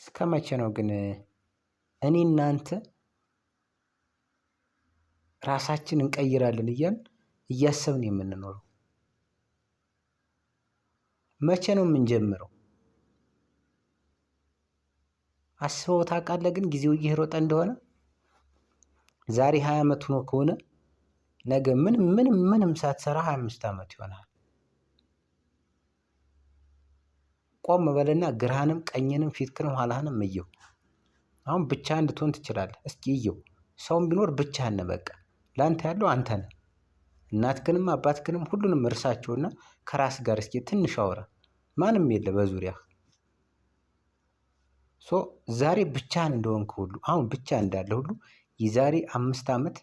እስከ መቼ ነው ግን እኔ እናንተ ራሳችን እንቀይራለን እያልን እያሰብን የምንኖረው? መቼ ነው የምንጀምረው? አስበው ታውቃለህ? ግን ጊዜው እየሮጠ እንደሆነ ዛሬ 20 ዓመት ሆኖ ከሆነ ነገ ምንም ምንም ምንም ሳትሰራ 25 ዓመት ይሆናል። ቆም በልና ግራህንም ቀኝንም ፊትክንም ኋላህንም እየው። አሁን ብቻህን ልትሆን ትችላለህ። እስኪ እየው። ሰውም ቢኖር ብቻህን ነህ። በቃ ላንተ ያለው አንተ ነህ። እናትክንም አባትክንም ሁሉንም እርሳቸውና ከራስ ጋር እስኪ ትንሽ አውራ። ማንም የለ በዙሪያህ። So ዛሬ ብቻህን እንደሆንክ ሁሉ አሁን ብቻህን እንዳለ ሁሉ የዛሬ 5 ዓመት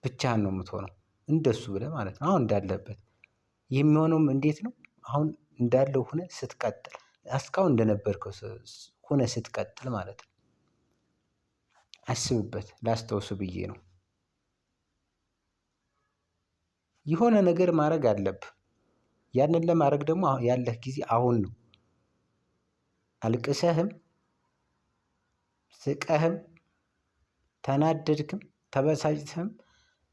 ብቻህን ነው የምትሆነው። እንደሱ ብለህ ማለት ነው። አሁን እንዳለበት የሚሆነውም እንዴት ነው? አሁን እንዳለው ሆነህ ስትቀጥል እስካሁን እንደነበርከው ሆነህ ስትቀጥል ማለት ነው። አስብበት። ላስታውስ ብዬ ነው። የሆነ ነገር ማድረግ አለብህ። ያንን ለማድረግ ደግሞ ያለህ ጊዜ አሁን ነው። አልቅሰህም ስቀህም ተናደድክም ተበሳጭተህም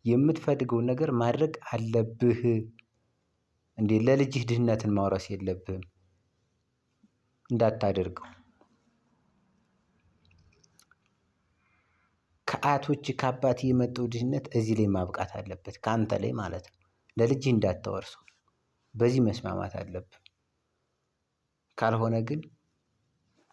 የምትፈልገውን ነገር ማድረግ አለብህ። እንዴ ለልጅህ ድህነትን ማውረስ የለብህም። እንዳታደርገው። ከአያቶች ከአባት የመጣው ድህነት እዚህ ላይ ማብቃት አለበት፣ ከአንተ ላይ ማለት ነው። ለልጅህ እንዳታወርሰው። በዚህ መስማማት አለብህ። ካልሆነ ግን